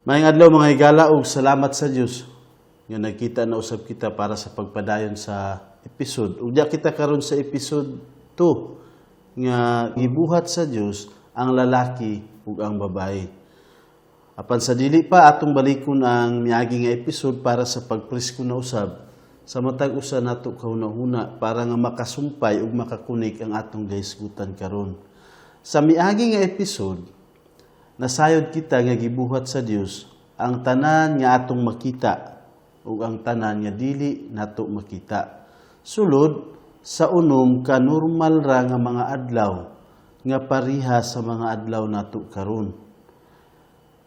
Maayong adlaw, mga higala, ug salamat sa Dios nga nagkita na usab kita para sa pagpadayon sa episode. Ug diya kita karon sa episode 2 nga gibuhat sa Dios ang lalaki ug ang babae. Apan sa dili pa, atong balikon ang miagi nga episode para sa pagpresko na usab sa matag usa nato kahuna-huna para nga makasumpay ug makakunik ang atong gahisgutan karon. Sa miagi nga episode, nasayod kita nga gibuhat sa Dios ang tanan nga atong makita ug ang tanan nga dili nato makita. Sulod sa 6 ka normal ra nga mga adlaw nga pareha sa mga adlaw nato karon.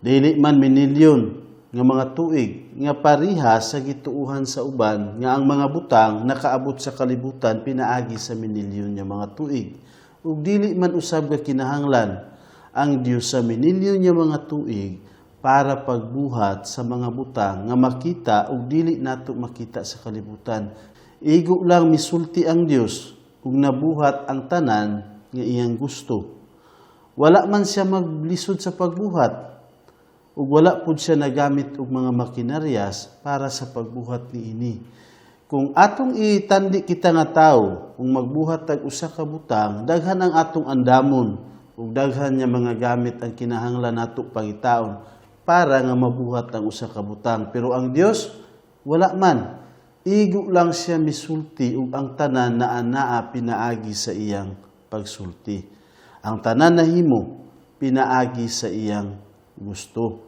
Dili man minilyon nga mga tuig nga pareha sa gituuhan sa uban nga ang mga butang nakaabot sa kalibutan pinaagi sa minilyon nga mga tuig. Ug dili man usab ga kinahanglan ang Dios sa minilyon nga mga tuig para pagbuhat sa mga butang nga makita ug dili nato makita sa kalibutan. Igo lang misulti ang Dios ug nabuhat ang tanan nga iyang gusto. Wala man siya maglisod sa pagbuhat ug wala pud siya nagamit og mga makinaryas para sa pagbuhat niini. Kung atong itandi kita nga tawo, kung magbuhat tag usa ka butang, daghan ang atong andamon ug daghan nga mga gamit ang kinahanglan nato pangitaon para nga mabuhat ang usa ka butang. Pero ang Dios, wala man. Igo lang siya misulti ug ang tanan na anaa pinaagi sa iyang pagsulti. Ang tanan nahimo pinaagi sa iyang gusto.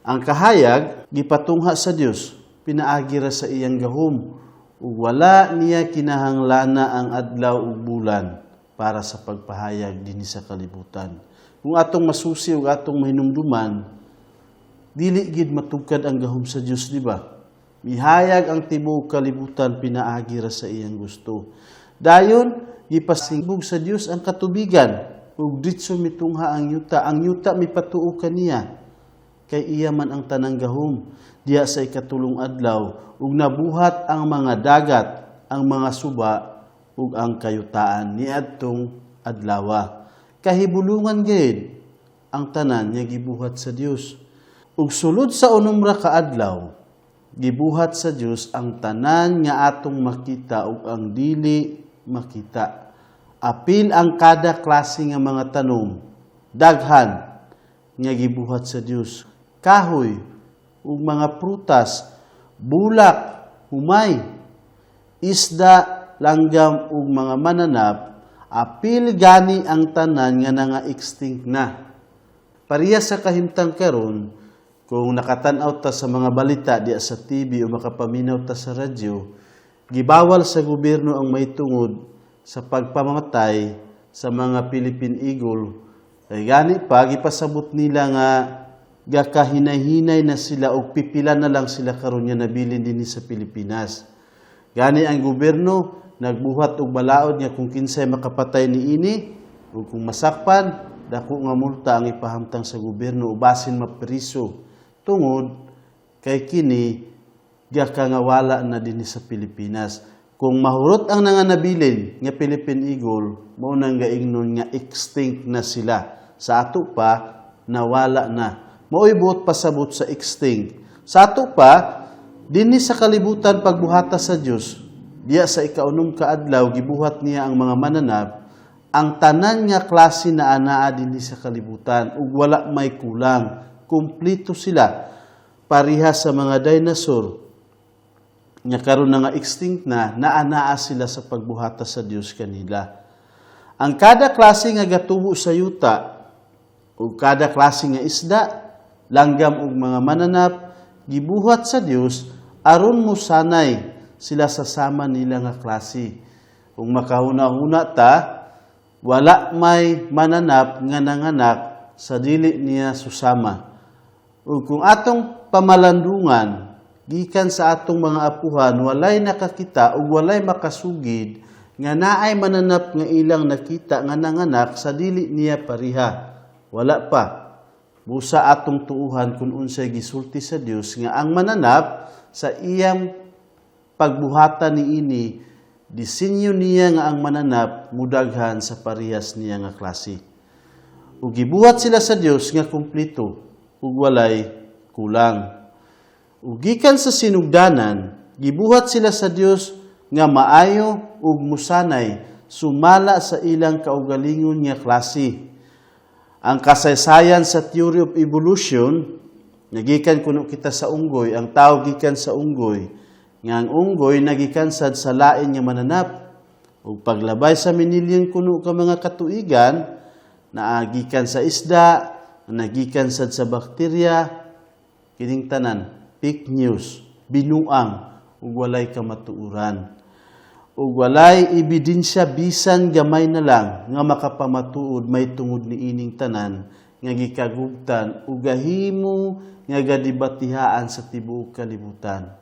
Ang kahayag gipatungha sa Dios pinaagi ra sa iyang gahom ug wala niya kinahanglana ang adlaw ug bulan para sa pagpahayag dinhi sa kalibutan. Kung atong masusi ug atong mahinumduman, dili gid matugkad ang gahom sa Dios, di ba? Mihayag ang tibuok kalibutan pinaagi ra sa iyang gusto. Dayon gipasibog sa Dios ang katubigan ug ditso mitungha ang yuta. Ang yuta mipatuo kaniya kay iya man ang tanang gahom. Diya sa ikatulong adlaw ug nabuhat ang mga dagat, ang mga suba ug ang kayutaan niadtong adlawa. Kahibulungan gid ang tanan nga gibuhat sa Dios. Ug sulod sa 6 ra ka adlaw, gibuhat sa Dios ang tanan nga atong makita ug ang dili makita. Apil ang kada klase nga mga tanom, daghan nga gibuhat sa Dios. Kahoy ug mga prutas, bulak, humay, isda, langgam ug mga mananap, apil gani ang tanan nga nanga-extinct na. Pareha sa kahimtang karon, kung nakatan-aw ta sa mga balita diya sa TV o makapaminaw ta sa radyo, gibawal sa gobyerno ang mahitungod sa pagpamamatay sa mga Philippine Eagle. Kay gani pa gipasabot nila nga gakahinay-hinay na sila og pipila na lang sila karon nga nabilin dinhi sa Pilipinas. Gani ang gobyerno nagbuhat og balaod nga kung kinsay makapatay niini ug kung masakpan, dako nga multa ang ipahamtang sa gobyerno o basin mapriso tungod kay kini gakangawala na dinhi sa Pilipinas. Kung mahurot ang nanganabilin nga Philippine Eagle, mao nang gaingnon nga extinct na sila. Sa ato pa, nawala na. Mao'y buot pasabot sa extinct. Sa ato pa, dinhi sa kalibutan pagbuhata sa Dios, diya sa 6 ka adlaw gibuhat niya ang mga mananap, ang tanan nga klase na anaa dinhi sa kalibutan ug wala may kulang. Kumpleto sila. Pareha sa mga dinosaur nga karon na nga extinct na, naa-naa sila sa pagbuhata sa Dios kanila. Ang kada klase nga gatubo sa yuta ug kada klase nga isda, langgam ug mga mananap, gibuhat sa Dios aron mosanay sila sa sama nila nga klase. Kung makahuna-huna ta, wala may mananap nga nanganak sa dili niya susama. Ug kung atong pamalandungan gikan sa atong mga apuhan, walay nakakita ug walay makasugid nga naay mananap nga ilang nakita nga nanganak sa dili niya pariha. Wala pa. Busa atong tuuhan kung unsay gisulti sa Dios nga ang mananap sa iyang pagbuhatan niini, disenyo niya nga ang mananap mudaghan sa parehas niya nga klase. Ug gibuhat sila sa Dios nga kumpleto ug walay kulang. Ug gikan sa sinugdanan, gibuhat sila sa Dios nga maayo ug musanay sumala sa ilang kaugalingon nga klase. Ang kasaysayan sa theory of evolution, nagikan kuno kita sa unggoy, ang tao gikan sa unggoy, nga ang unggoy nagikan sad sa lain nga mananap. Ug paglabay sa minilyon kuno ka mga katuigan, naagikan sa isda, nagikan sad sa bakterya, kining tanan, fake news, binuang, ug walay kamatuoran. Ug walay ebidensya bisan gamay na lang nga makapamatuod may tungod niining tanan nga gikagubtan ug gahimo nga gadibatihaan sa tibuok kalibutan.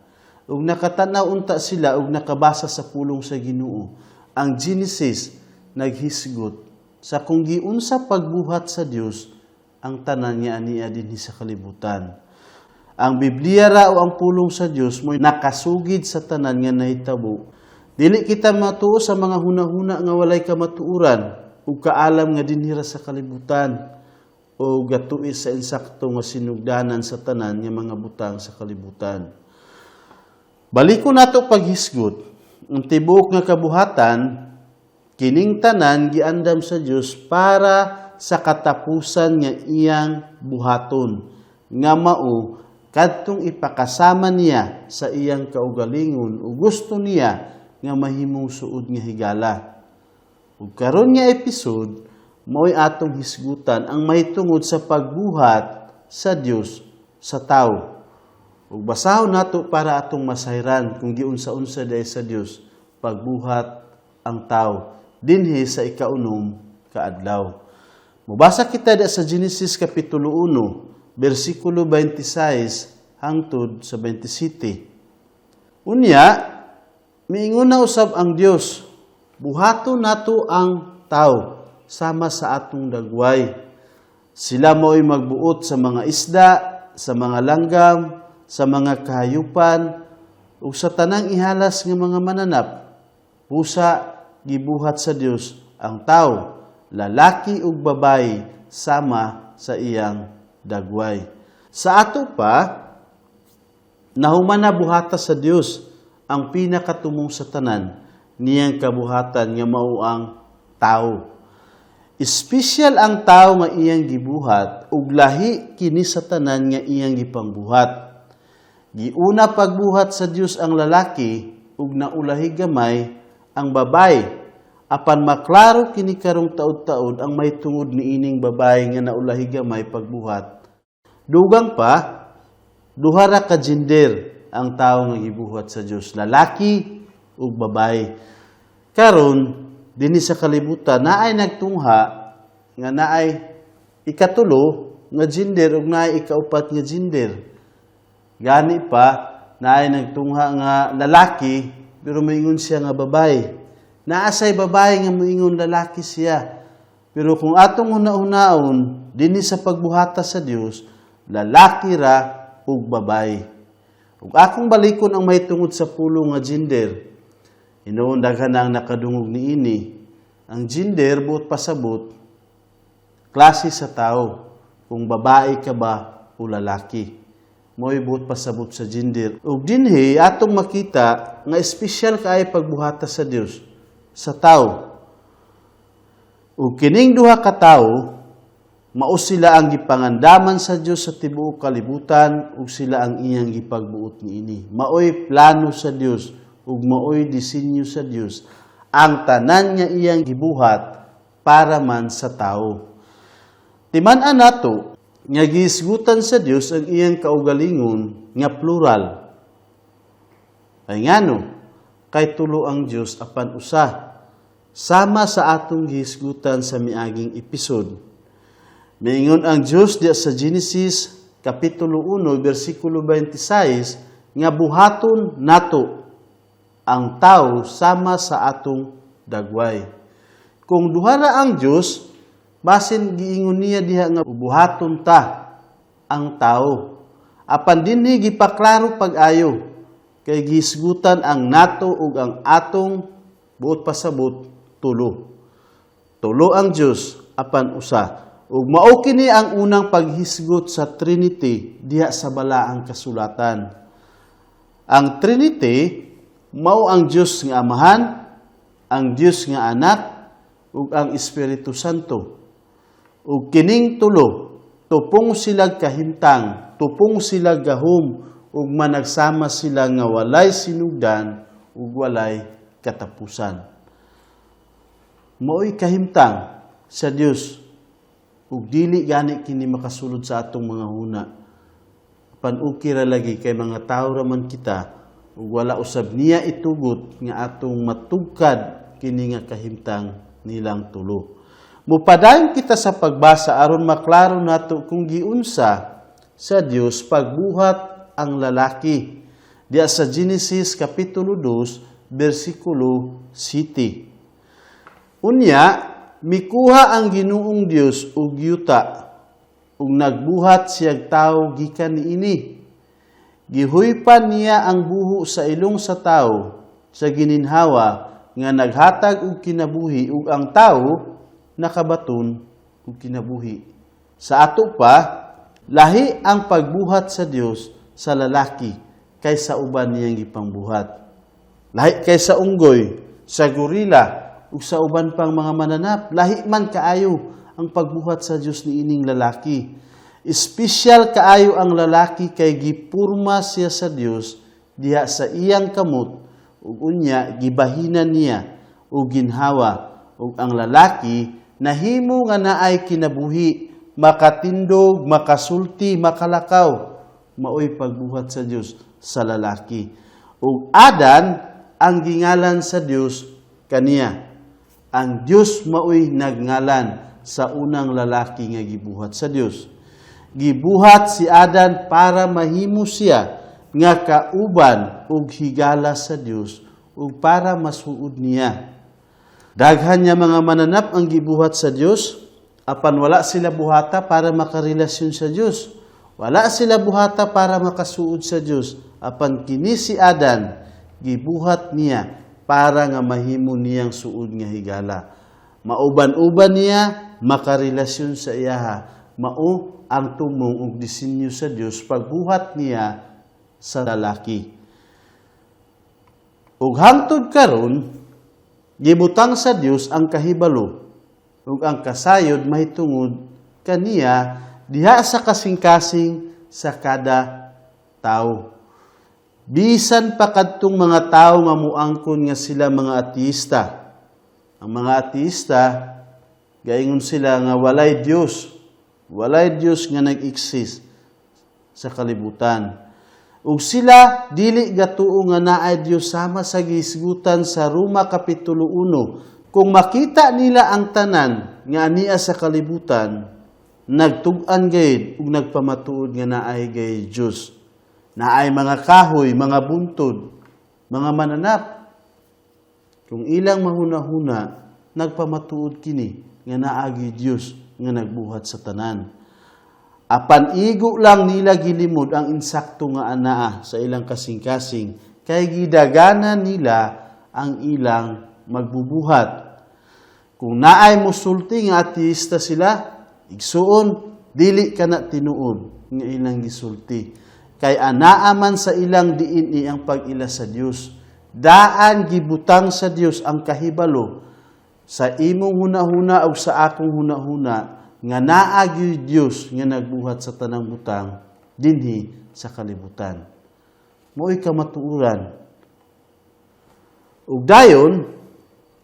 Ug nakatanaw unta sila ug nakabasa sa pulong sa Ginoo. Ang Genesis naghisgot sa kung giunsa pagbuhat sa Dios ang tanan nga ania dinhi sa kalibutan. Ang Biblia ra o ang pulong sa Dios mo'y nakasugid sa tanan nga nahitabo. Dili kita matuo sa mga hunahuna nga walay kamatuoran ug kaalam nga dinhi ra sa kalibutan o gatuis sa insakto nga sinugdanan sa tanan nga mga butang sa kalibutan. Baliko nato paghisgot ang tibuok nga kabuhatan, kining tanan giandam sa Dios para sa katapusan nga iyang buhaton nga mao kadtong ipakasama niya sa iyang kaugalingon ug gusto niya nga mahimong suod nga higala. Ug karon nga episode, mao'y atong hisgutan ang mahitungod sa pagbuhat sa Dios sa tawo. Ug basahon nato para atong masayran kung giunsa-unsa diay sa Dios pagbuhat ang tawo dinhi sa ikaunom ka adlaw. Mubasa kita da sa Genesis kapitulo 1, bersikulo 26 hangtod sa 27. Unya, miingon na usab ang Dios, "Buhaton nato ang tao sama sa atong dagway. Sila mo'y magbuot sa mga isda, sa mga langgam, sa mga kahayupan, ug sa tanang ihalas nga mga mananap." Busa gibuhat sa Dios ang tao, lalaki ug babayi, sama sa iyang dagway. Sa ato pa, nahuman na buhata sa Dios ang pinakatumong sa tanan niyang kabuhatan nga mao ang tao. Espesyal ang tao nga iyang gibuhat ug lahi kini sa tanan nga iyang gipangbuhat. Giuna pagbuhat sa Dios ang lalaki ug naulahi gamay ang babaye. Apan maklaro kini karong taud-taud ang mahitungod niining babaye nga naulahi gamay pagbuhat. Dugang pa, duha ra ka gender ang tao nga gibuhat sa Dios, lalaki ug babaye. Karon dinhi sa kalibutan naay nagtungha nga naay ikatulo nga gender ug naay ikaupat nga gender. Gani pa naay nagtungha nga lalaki pero moingon siya nga babae. Naasay babae nga moingon lalaki siya. Pero kung atong huna-hunaon dinhi sa pagbuhata sa Dios, lalaki ra ug babae. Ug akong balikon ang mahitungod sa pulong nga gender. Hinuon daghan ang nakadungog niini. Ang gender buot pasabot klase sa tao, kung babae ka ba o lalaki. Mo'y buot pasabot sa gender. Ug dinhi atong makita nga espesyal kaayo pagbuhata sa Dios sa tao. Ug kining duha ka tawo, mao sila ang gipangandaman sa Dios sa tibuok kalibutan ug sila ang iyang gipagbuot niini. Maoy plano sa Dios ug maoy disenyo sa Dios ang tanan nga iyang gibuhat para man sa tao. Timan-an nato nga gihisgutan sa Dios ang iyang kaugalingon nga plural. Ay ngano? Kay tulo ang Dios apan usa. Sama sa atong gihisgutan sa miaging episode. Miingon ang Dios diya sa Genesis kapitulo 1 bersikulo 26 nga buhaton nato ang tao sama sa atong dagway. Kung duha ra ang Dios, basin giingon niya diha nga buhaton ta ang tao. Apan dinhi gipaklaro pag-ayo kay gihisgutan ang nato ug ang atong, buot pasabot tulo. Tulo ang Dios apan usa. Ug mao kini ang unang paghisgot sa Trinity diha sa Balaang Kasulatan. Ang Trinity mao ang Dios nga Amahan, ang Dios nga Anak, ug ang Espiritu Santo. Ug kining tulo, tupong sila kahimtang, tupong sila gahom, ug managsama sila nga walay sinugdan ug walay katapusan. Mao'y kahimtang sa Dios ug dili gani kini makasulod sa atong mga huna. Apan okay ra lagi kay mga tawo ra man kita ug wala usab niya itugot nga atong matugkad kini nga kahimtang nilang tulo. Mupadayon kita sa pagbasa aron maklaro nato kung giunsa sa Dios pagbuhat ang lalaki. Diya sa Genesis kapitulo 2 bersikulo 7. Unya, mikuha ang Ginoong Dios og yuta ug nagbuhat siyag tawo gikan niini. Gihuypan niya ang buho sa ilong sa tawo sa gininhawa nga naghatag og kinabuhi, ug ang tawo nakabaton og kinabuhi. Sa ato pa, lahi ang pagbuhat sa Dios sa lalaki kaysa uban niyang gipangbuhat. Lahi kaysa unggoy, sa gorila, ug sa uban pang mga mananap. Lahi man kaayo ang pagbuhat sa Dios niining lalaki. Espesyal kaayo ang lalaki kay gipurma siya sa Dios diha sa iyang kamot, ug unya gibahinan niya og ginhawa, ug ang lalaki nahimo nga naay kinabuhi, makatindog, makasulti, makalakaw. Maoy pagbuhat sa Dios sa lalaki. Ug Adan ang gingalan sa Dios kaniya. Ang Dios maoy nagngalan sa unang lalaki nga gibuhat sa Dios. Gibuhat si Adan para mahimo siya nga kauban ug higala sa Dios ug para masuod niya. Daghan niya mga mananap ang gibuhat sa Dios, apan wala sila buhata para makarelasyon sa Dios. Wala sila buhata para makasuod sa Dios, apan kini si Adan gibuhat niya para nga mahimo niyang suod nga higala. Mauban-uban niya, makarelasyon sa iyaha. Mao ang tumong og disenyo sa Dios pagbuhat niya sa lalaki. Ug hangtod karon, gibutang sa Dios ang kahibalo ug ang kasayod mahitungod kaniya diha sa kasing-kasing sa kada tawo. Bisan pa kadtong mga tawo nga muangkon nga sila mga ateista. Ang mga ateista, gaingon sila nga walay Dios. Walay Dios nga nag-exist sa kalibutan. Ug sila dili gatuo nga naay Dios sama sa gihisgutan sa Roma kapitulo 1. Kung makita nila ang tanan nga ania sa kalibutan, nagtug-an gayud ug nagpamatuod nga naay gay Dios. Naay mga kahoy, mga buntod, mga mananap. Kung ilang mahuna-huna, nagpamatuod kini nga naagi Dios nga nagbuhat sa tanan. Apan igo lang nila gilimod ang insakto nga anaa sa ilang kasing-kasing, kay gidaganan nila ang ilang magbubuhat. Kung naay musulti nga ateista sila, igsuon, dili kana tinuod nga ilang gisulti. Kay anaa man sa ilang DNA ang pag-ila sa Dios. Daan gibutang sa Dios ang kahibalo sa imong hunahuna o sa akong hunahuna nga naa gyud Dios nga nagbuhat sa tanang butang dinhi sa kalibutan. Mao'y kamatuoran. Ug dayon,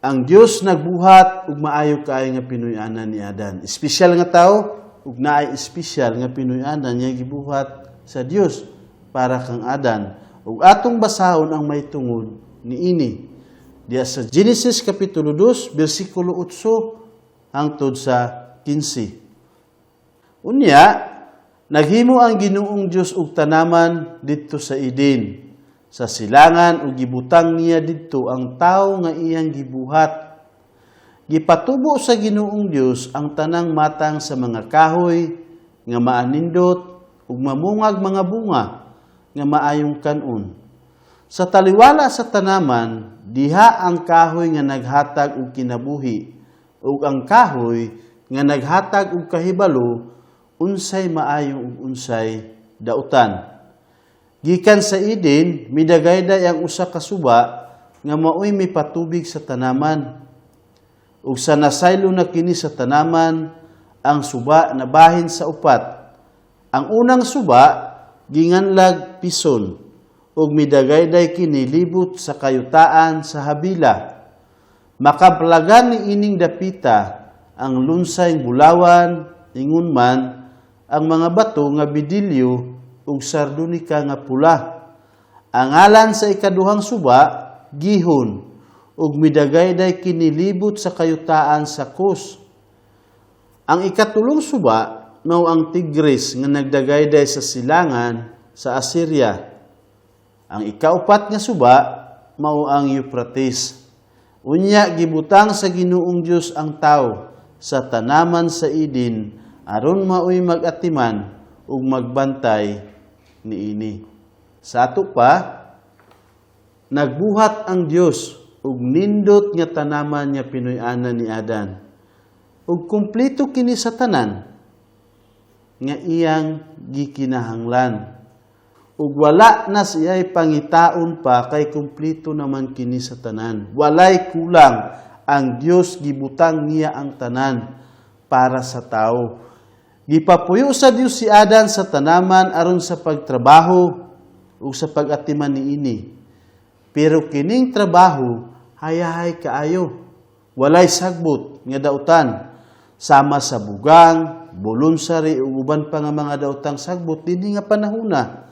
ang Dios nagbuhat ug maayo kaayo nga pinuy-anan ni Adan. Espesyal nga tao ug naay espesyal nga pinuy-anan nga gibuhat sa Dios para kang Adan. Ug atong basahon ang may tungod niini. Diya sa Genesis kapitulo 2 bersikulo 8 hangtod sa 15. Unya, naghimo ang Ginoong Dios og tanaman didto sa Eden sa silangan, ug gibutang niya didto ang tawo nga iyang gibuhat. Gipatubo sa Ginoong Dios ang tanang matang sa mga kahoy nga maanindot ug mamungag mga bunga nga maayong kan-on. Sa taliwala sa tanaman, diha ang kahoy nga naghatag og kinabuhi, ug ang kahoy nga naghatag og kahibalo unsay maayo ug unsay dautan. Gikan sa Eden, midagayday ang usa ka suba nga maoy mipatubig sa tanaman. Ug sa nasaylo na kini sa tanaman, ang suba nabahin sa upat. Ang unang suba ginganlag Pison ug midagayday kini libot sa kayutaan sa Habila. Makaplagan ni ining dapita ang lunsay bulawan, ingon man ang mga bato nga bidilyo ug sardonika nga pula. Ang ngalan sa ikaduhang suba Gihon ug midagayday kini libot sa kayutaan sa Cus. Ang ikatulong suba mao ang Tigris nga nagdagayday sa silangan sa Assyria. Ang ikaupat nga suba mao ang Euphrates. Unya gibutang sa Ginoong Dios ang tawo sa tanaman sa Eden aron maoy mag-atiman ug magbantay niini. Sa ato pa, nagbuhat ang Dios og nindot nga tanaman nga pinuy-anan ni Adan. Ug kumpleto kini sa tanan nga iyang gikinahanglan. Ug wala na siya'y pangitaon pa kay kumpleto naman kini sa tanan. Walay kulang, ang Dios gibutang niya ang tanan para sa tao. Gipapuyo sa Dios si Adan sa tanaman aron sa pagtrabaho ug sa pag-atiman niini. Pero kining trabaho hayahay kaayo. Walay sagbot nga dautan sama sa bugang, bulunsari ug uban pa nga mga daotang sagbot dinhi nga panahona.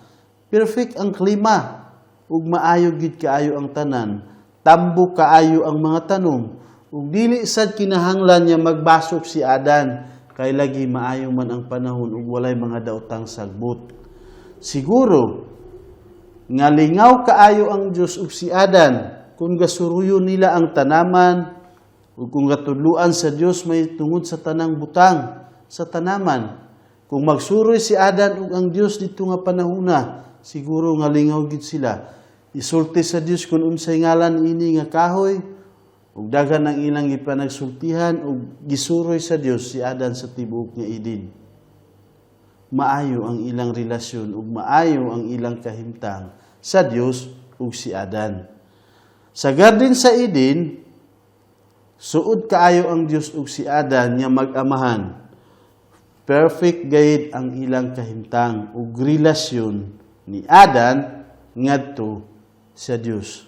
Perfect ang klima ug maayo gid kaayo ang tanan. Tambo kaayo ang mga tanom ug dili sad kinahanglan niya magbasok si Adan kay lagi maayo man ang panahon ug walay mga daotang sagbot. Siguro nga lingaw kaayo ang Dios ug si Adan kung gasuruyon nila ang tanaman ug kung gatudluan sa Dios may tungod sa tanang butang sa tanaman. Kung magsuroy si Adan ug ang Dios didto nga panahona, siguro nga lingaw gid sila. Isulti sa Dios kung unsay ngalan ini nga kahoy ug daghan ang ilang gipanagsultihan ug gisuroy sa Dios si Adan sa tibuok nga Eden. Maayo ang ilang relasyon ug maayo ang ilang kahimtang sa Dios ug si Adan. Sa garden sa Eden, suod kaayo ang Dios ug si Adan nga mag-amahan. Perfect gayud ang ilang kahimtang ug relasyon ni Adan ngadto sa Dios.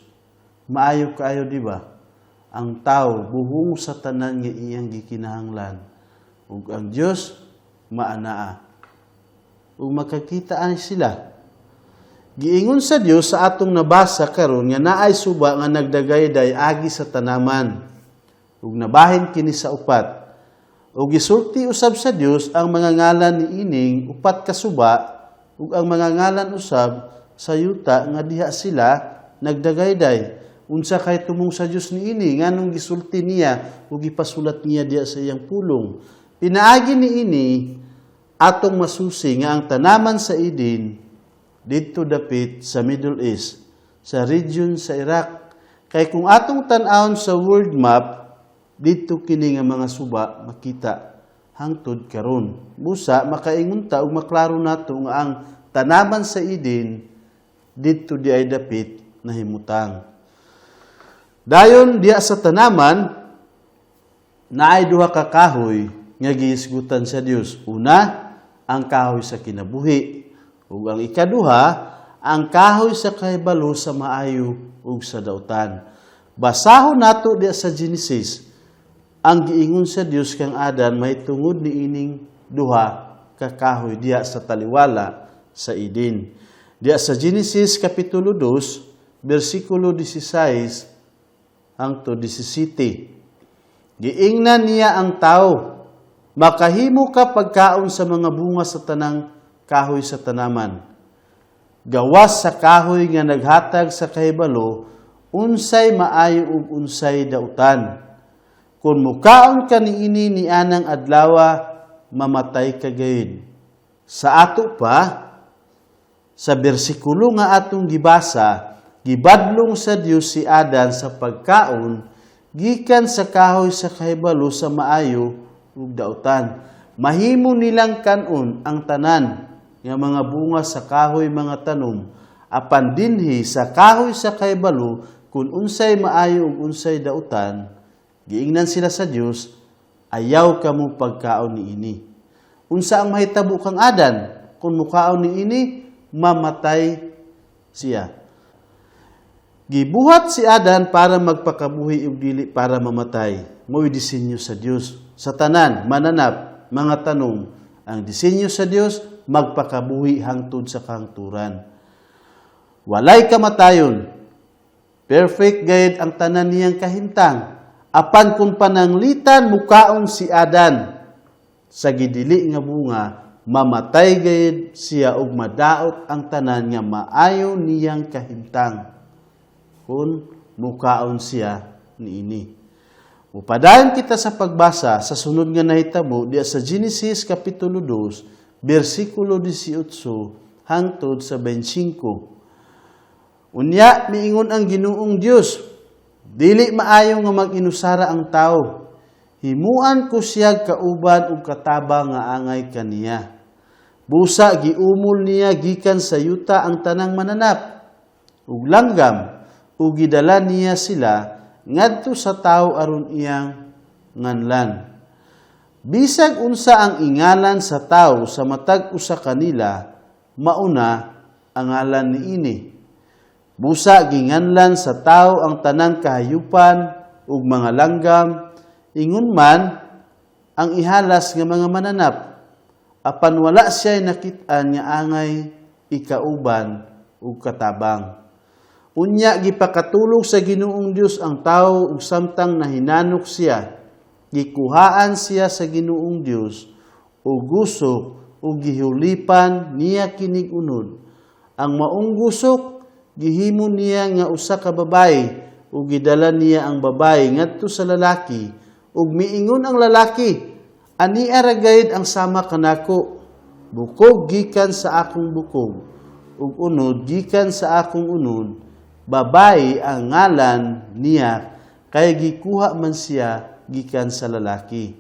Maayo kaayo, di ba? Ang tao buhong sa tanan nga iyang gikinahanglan ug ang Dios maanaa. Ug makakita sila. Giingon sa Dios sa atong nabasa karon nga naay suba nga nagdagayday agi sa tanaman ug nabahin kini sa upat. Ug gisulti usab sa Dios ang mga ngalan niining upat ka suba ug ang mga ngalan usab sa yuta nga diha sila nagdagayday. Unsa kay tumong sa Dios niini? Nganong gisulti niya ug gipasulat niya diha sa iyang pulong? Pinaagi niini atong masusi nga ang tanaman sa Eden didto dapit sa Middle East, sa region sa Iraq. Kay kung atong tan-awon sa world map, didto kini nga mga suba makita hangtod karon. Busa makaingon ta ug maklaro nato nga ang tanaman sa Eden didto di ay dapit nahimutang. Dayon diya sa tanaman naay duha ka kahoy nga gihisgutan sa Dios. Una, ang kahoy sa kinabuhi ug ang ikaduha, ang kahoy sa kahibalo sa maayo ug sa dautan. Basahon nato diya sa Genesis ang giingon sa Dios kang Adan may tungod niining duha ka kahoy diya sa taliwala sa Eden. Diya sa Genesis kapitulo 2 bersikulo 16 hangtod 17. Giingnan niya ang tao, "Makahimo ka pagkaon sa mga bunga sa tanang kahoy sa tanaman. Gawas sa kahoy nga naghatag sa kahibalo, unsay maayo ug unsay dautan. Kung mukaon ka niini ni anang adlawa, mamatay ka gayud." Sa ato pa, sa bersikulo nga atong gibasa, gibadlong sa Dios si Adan sa pagkaon gikan sa kahoy sa kahibalo sa maayo ug dautan. Mahimo nilang kanon ang tanan nga mga bunga sa kahoy mga tanom, apan dinhi sa kahoy sa kahibalo kung unsay maayo ug unsay dautan, giingnan sila sa Dios, ayaw kamo pagkaon niini. Unsa ang mahitabo kang Adan kung mukaon niini? Mamatay siya. Gibuhat si Adan para magpakabuhi ug dili para mamatay. Mo'y disenyo sa Dios. Sa tanan, mananap, mga tanom, ang disenyo sa Dios magpakabuhi hangtod sa kahangturan. Walay kamatayon. Perfect gayud ang tanan niyang kahimtang. Apan kung pananglitan mukaon si Adan sa gidili nga bunga, mamatay gayud siya ug madaot ang tanan nga maayo niyang kahimtang kung mukaon siya niini. Mupadayon kita sa pagbasa sa sunod nga nahitabo diya sa Genesis Kapitulo 2, bersikulo 18 hangtod sa 25. Unya miingon ang Ginoong Dios, "Dili maayo nga mag-inusara ang tao. Himuan ko siya kauban ug katabang nga angay kaniya." Busa giumol niya gikan sa yuta ang tanang mananap ug langgam ug gidala niya sila ngadto sa tawo aron iyang nganlan. Bisag unsa ang ingalan sa tawo sa matag usa kanila, mauna ang ngalan niini. Busa ginganlan sa tawo ang tanang kahayupan ug mga langgam, ingon man ang ihalas nga mga mananap. Apan wala siya nakit-an nga angay ikauban ug katabang. Unya gipakatulog sa Ginoong Dios ang tawo ug samtang nahinanok siya, gikuhaan siya sa Ginoong Dios og gusok ug gihulipan niya kinig unod. Ang maong gusok gihimo niya nga usa ka babayi ug gidala niya ang babayi ngadto sa lalaki, ug miingon ang lalaki, "Ania ra gayud ang sama kanako, bukog gikan sa akong bukog ug unod gikan sa akong unod. Babayi ang ngalan niya kay gikuha man siya gikan sa lalaki."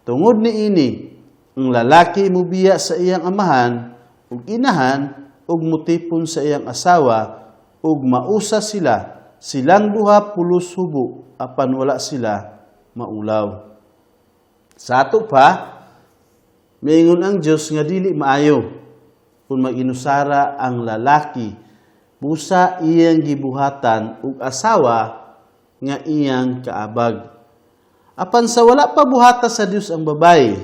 Tungod niini, ang lalaki mubiya sa iyang amahan ug inahan ug mutipon sa iyang asawa ug mausa sila, silang duha pulos hubo, apan wala sila maulaw. Sa ato pa, miingon ang Dios nga dili maayo kung mag-inusara ang lalaki busa iyang gibuhatan ug asawa nga iyang kaabag. Apan sa wala pa buhata sa Dios ang babayi,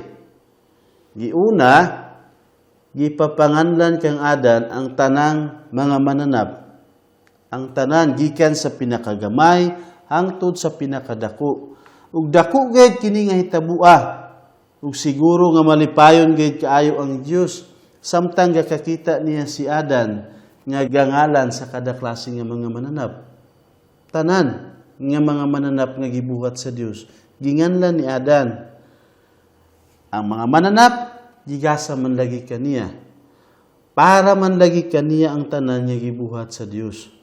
giuna gipapanganlan kang Adan ang tanang mga mananap. Ang tanan gikan sa pinakagamay hangtod sa pinakadako. Ug dako gayud kini nga hitabua. Ug siguro nga malipayon gayud kaayo ang Dios samtang gakakita niya si Adan nga gangalan sa kada klase nga mga mananap. Tanan nga mga mananap nga gibuhat sa Dios, ginganlan ni Adan. Ang mga mananap gigasa man lagi kaniya. Para man lagi kaniya ang tanan nga gibuhat sa Dios.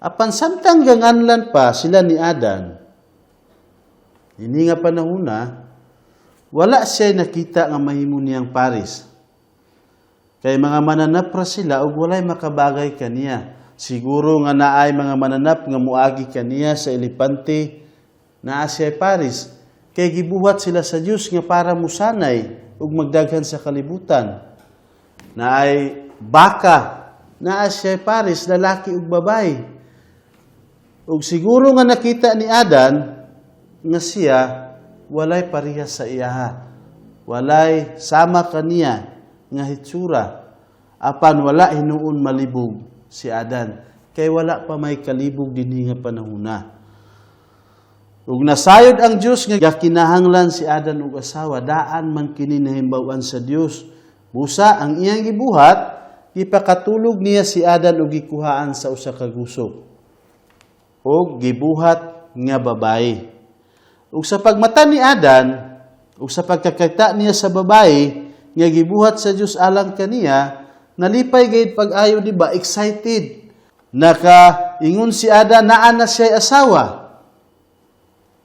Apan samtang ganganlan pa sila ni Adan, ini nga panahona, wala siya nakita nga mahimo niyang paris. Kay mga mananap ra sila ug walay makabagay kaniya. Siguro nga naay mga mananap nga muagi kaniya sa elepante, naa siya paris. Kay gibuhat sila sa Dios nga para musanay ug magdaghan sa kalibutan. Naay baka, naa siya paris, lalaki ug babayi. Ug siguro nga nakita ni Adan nga siya walay parehas sa iyaha. Walay sama kaniya nga hitsura. Apan wala hinuon malibog si Adan kay wala pa may kalibog dinhi nga panahona. Ug nasayod ang Dios nga gakinahanglan si Adan og asawa, daan man kini nahimbaw-an sa Dios. Busa ang iyang gibuhat, gipakatulog niya si Adan og gikuhaan sa usa ka gusok og gibuhat nga babayi. Ug sa pagmata ni Adan ug sa pagkakita niya sa babayi nga gibuhat sa Dios alang kaniya, nalipay gayud pag-ayo, di ba? Excited. Naka ingon si Adan, naa na siya asawa.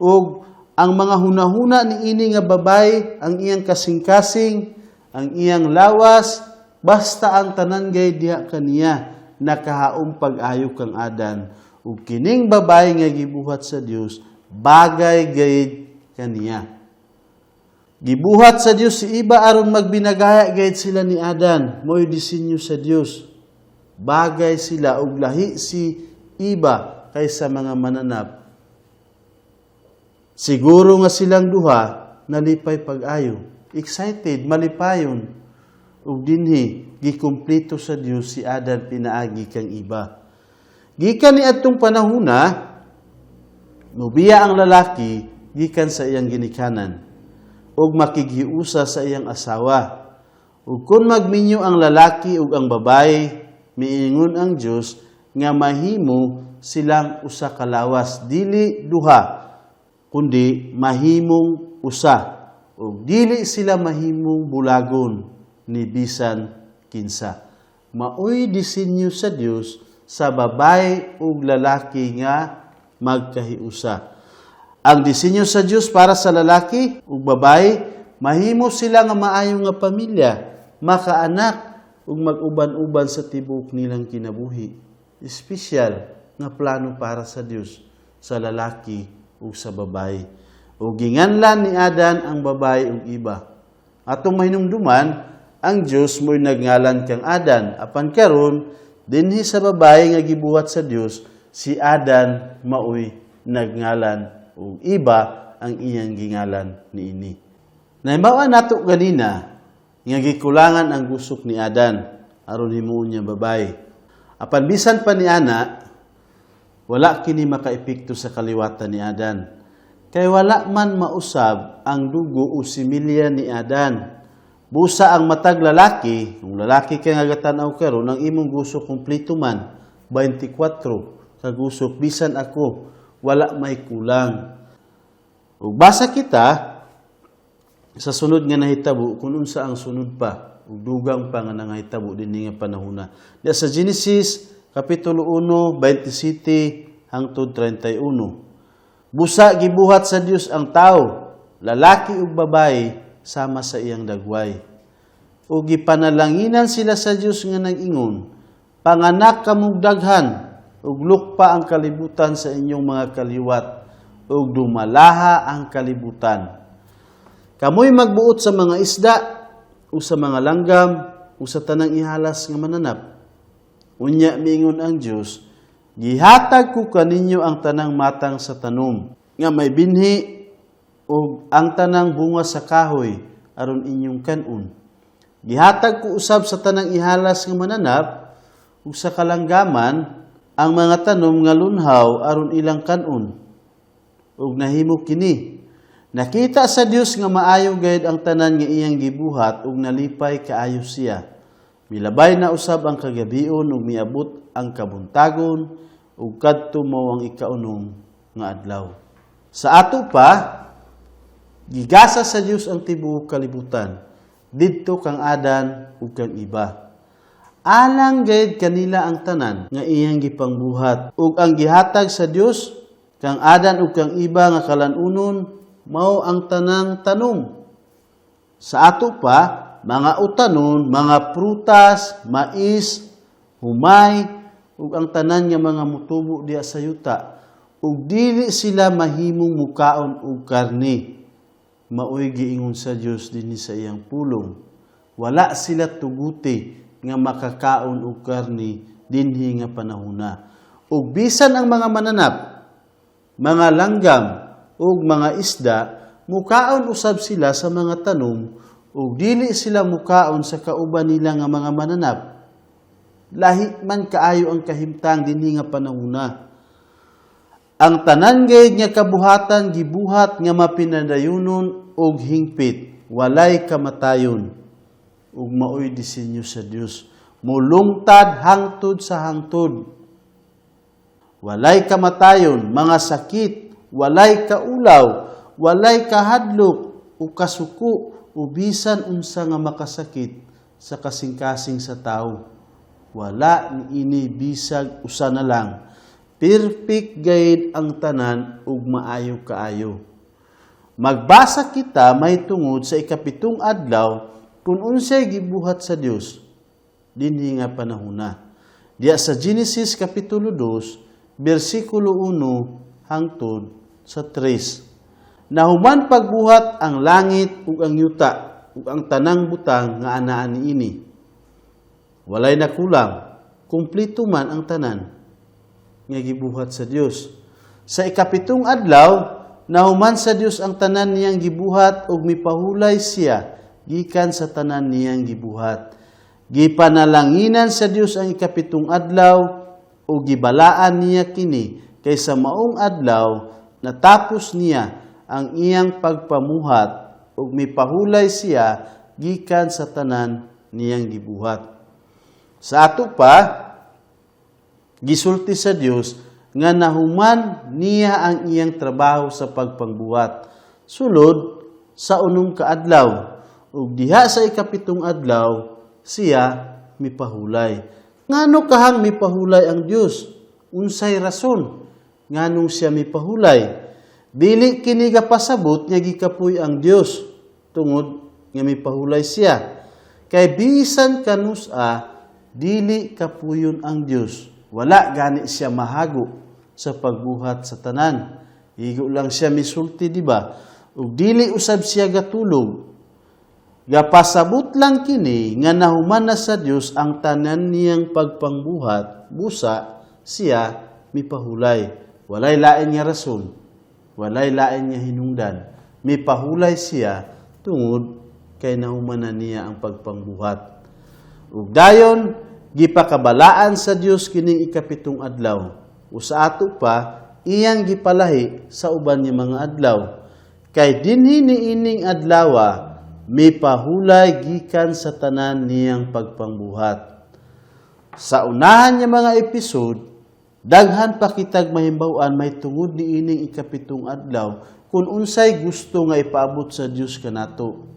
Ug Ang mga hunahuna ni ini nga babae, ang iyang kasing-kasing, ang iyang lawas, basta ang tanan gay diha kaniya, nakahaom pag-ayo kang Adan. Ug kining babae nga gibuhat sa Dios, bagay gayud kaniya. Gibuhat sa Dios si Iba aron magbinagaya gayud sila ni Adan. Mo'y disenyo sa Dios. Bagay sila ug lahi si Iba kaysa mga mananap. Siguro nga silang duha nalipay pag-ayo. Excited, malipayon. Ug dinhi gikumpleto sa Dios si Adan pinaagi kang Iba. Gikan ni adtong panahona, mubiya ang lalaki gikan sa iyang ginikanan ug makighiusa sa iyang asawa. Ug kung magminyo ang lalaki ug ang babae, miingon ang Dios nga mahimo silang usa ka lawas, dili duha, kundi mahimong usa. Ug dili sila mahimong bulagon ni bisan kinsa. Maoy disenyo sa Dios sa babae ug lalaki nga magkahiusa. Ang disenyo sa Dios para sa lalaki ug babae, mahimo sila nga maayo nga pamilya, makaanak ug mag-uban-uban sa tibuok nilang kinabuhi. Espesyal nga plano para sa Dios sa lalaki ug sa babae. Ug ginganlan ni Adan ang babae ug Iba. Atong mahinumduman, ang Dios mo'y nagngalan kang Adan. Apan karon, dinhi sa babae nga gibuhat sa Dios, si Adan maoy nagngalan ug Iba ang iyang gingalan niini. Nahibaw-an nato ganina nga gikulangan ang gusok ni Adan aron himuon niya babae. Apan bisan pa ni ana, wala kini makaepekto sa kaliwatan ni Adan. Kay wala man mausab ang dugo o similya ni Adan. Busa ang matag lalaki, kung lalaki kay nga gatan-aw karon, ang imong gusok kumpleto man, 24 ka gusok, bisan ako wala may kulang. Ug basa kita sa sunod nga nahitabo kung unsa ang sunod pa ug dugang pa nga nangahitabo dinhi nga panahona. Diya sa Genesis kapitulo 1, 27 hangtod 31. Busa gibuhat sa Dios ang tao, lalaki ug babae, sama sa iyang dagway. Ug gipanalanginan sila sa Dios nga nag-ingon, "Panganak kamong daghan ug lukpa ang kalibutan sa inyong mga kaliwat ug dumalaha ang kalibutan. Kamoy magbuot sa mga isda ug sa mga langgam ug sa tanang ihalas nga mananap." Unya miingon ang Dios, "Gihatag ko kaninyo ang tanang matang sa tanom nga may binhi ug ang tanang bunga sa kahoy aron inyong kan-on. Gihatag ko usab sa tanang ihalas nga mananap ug sa kalanggaman ang mga tanom nga lunhaw aron ilang kan-on." Ug nahimo kini. Nakita sa Dios nga maayo gayud ang tanan nga iyang gibuhat ug nalipay kaayo siya. Milabay na usab ang kagabion ug miabot ang kabuntagon, ug kadto mao ang ikaunom nga adlaw. Sa ato pa, gigasa sa Dios ang tibuok kalibutan didto kang Adan ug kang Iba. Alang gayud kanila ang tanan nga iyang gipangbuhat, ug ang gihatag sa Dios kang Adan ug kang Iba nga kalanunon mao ang tanang tanom. Sa ato pa, mga utanon, mga prutas, mais, humay, ug ang tanan nga mga mutubo diha sa yuta, ug dili sila mahimong mukaon og karne. Maoy giingon sa Dios dinhi sa iyang pulong. Wala sila tuguti nga makakaon og karne dinhi nga panahona. Ug bisan ang mga mananap, mga langgam ug mga isda, mukaon usab sila sa mga tanom ug dili sila mukaon sa kauban nila nga mga mananap. Lahi man kaayo ang kahimtang dinhi nga panahona. Ang tanan gayud nga kabuhatan gibuhat nga mapinadayunon og hingpit, walay kamatayon. Ug maoy disenyo sa Dios. Mulungtad hangtod sa hangtod. Walay kamatayon, mga sakit, walay kaulaw, walay kahadlok o kasuko o bisan unsa nga makasakit sa kasing-kasing sa tao. Wala niini bisag usa na lang. Perfect gayud ang tanan ug maayo kaayo. Magbasa kita mahitungod sa ikapitong adlaw kung unsay gibuhat sa Dios dinhi nga panahona. Diya sa Genesis kapitulo 2, bersikulo 1 hangtod sa 3. Nahuman pagbuhat ang langit ug ang yuta ug ang tanang butang nga anaa niini. Walay nakulang, kumpleto man ang tanan nga gibuhat sa Dios. Sa ikapitong adlaw, nahuman sa Dios ang tanan niyang gibuhat ug mipahulay siya gikan sa tanan niyang gibuhat. Gipanalanginan sa Dios ang ikapitong adlaw ug gibalaan niya kini kay sa maong adlaw natapos niya ang iyang pagpamuhat ug mipahulay siya gikan sa tanan niyang gibuhat. Sa ato pa, gisulti sa Dios nga nahuman niya ang iyang trabaho sa pagpangbuhat sulod sa unom ka adlaw, ug diha sa ikapitong adlaw siya mipahulay. Ngano kahang mipahulay ang Dios? Unsay rason nganong siya mipahulay? Dili kini gapasabot nga gikapoy ang Dios tungod nga mipahulay siya. Kay bisan kanus-a dili kapuyon ang Dios. Wala gani siya mahago sa pagbuhat sa tanan. Igo lang siya misulti, di ba? Ug dili usab siya gatulog. Gapasabot lang kini nga nahuman na sa Dios ang tanan niyang pagpangbuhat, busa siya mipahulay. Walay lain nga rason, walay lain nga hinungdan. Mipahulay siya tungod kay nahuman na niya ang pagpangbuhat. Ug dayon gipakabalaan sa Dios kining ikapitong adlaw. O sa ato pa, iyang gipalahi sa uban nga mga adlaw. Kay dinhi niining adlawa mipahulay gikan sa tanan niyang pagpangbuhat. Sa unahan nga mga episode, daghan pa kitag mahimbaw-an mahitungod niining ikapitong adlaw kung unsay gusto nga ipaabot sa Dios kanato.